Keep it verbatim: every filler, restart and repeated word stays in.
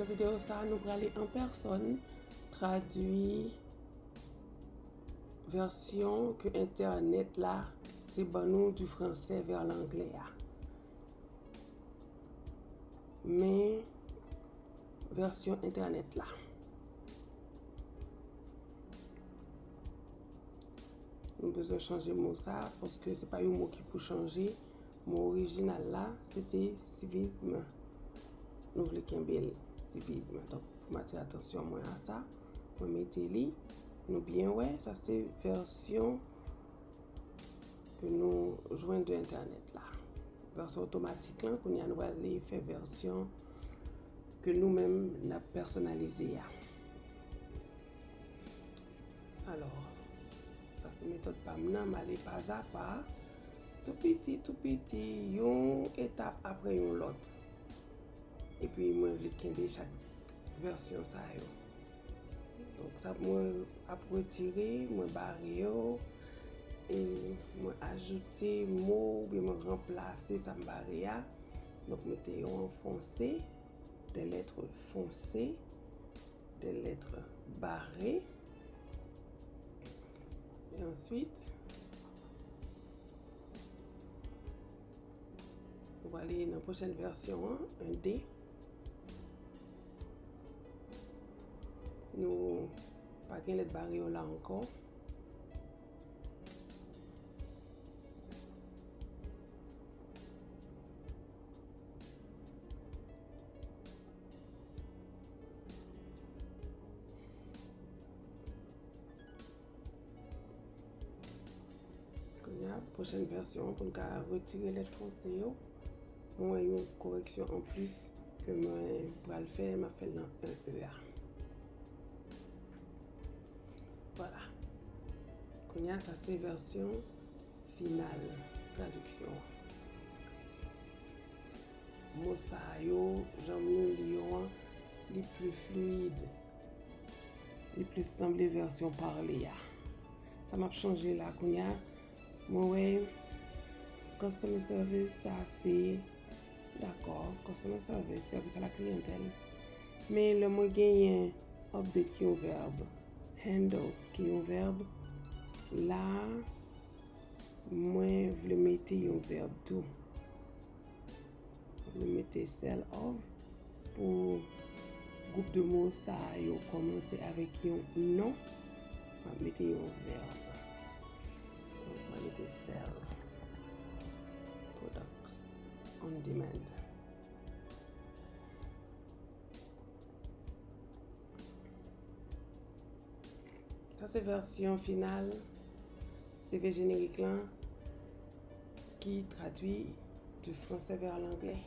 Nan videyo sa, nou prale an pèsòn tradui vèsyon ke entènèt la te ban nou du français vers l'anglais a. Men vèsyon entènèt la. Nou bezwen chanje mo sa, paske se pa yon mo ki pou chanje. Mo orijinal la, se te civisme. Nou vle kenbe l, civisme. Donk, pou m atire atansyon mwen a sa, mwen mete li. Nou byen wè, sa se vèsyon ke nou jwenn de entènèt la. Vèsyon otomatik lan, kounye a nou prale fè vèsyon ke nou menm n ap pèsonalize a. Alò, sa se metòd pa m nan, m ale pazapa, tou piti, tou piti, yon etap apre yon lòt. Epi mwen vle kenbe chak vèsyon sa yo. Donk, sa mwen ap retire, mwen bare yo, e mwen ajoute mo oubyen mwen ranplase sa m bare a. Donk, mete yo an fonse, des lettres foncées, des lettres barrées. E answit, nou prale nan pwochèn vèsyon an, en D. Nou pa gen lèt bare yo la ankò. Kounye a, pwochèn vèsyon an, pou n ka retire lèt fonse yo, mwen wè yon koreksyon anplis ke mwen pral fè, m ap fè l nan en E a. Vwala. Kounye a, sa se vèsyon final tradiksyon an. Mo sa yo, jan nou li yo an, li pli fluid. Li plis sanble vèsyon pale a. Sa m ap chanje la kounye a, mwen wè customer service, sa se, dakò, customer service, sèvis a la kliyantèl. Men lè mwen genyen update ki yon vèb, handle ki yon vèb, la, mwen vle mete yon vèb tou. Mwen mete sell of pou gwoup de mo sa yo kòmanse avèk yon non. Mwen mete yon vèb. Donk, mwen mete sell products on demand. Sa se vèsyon final C V jenerik lan ki tradui du français vers l'anglais.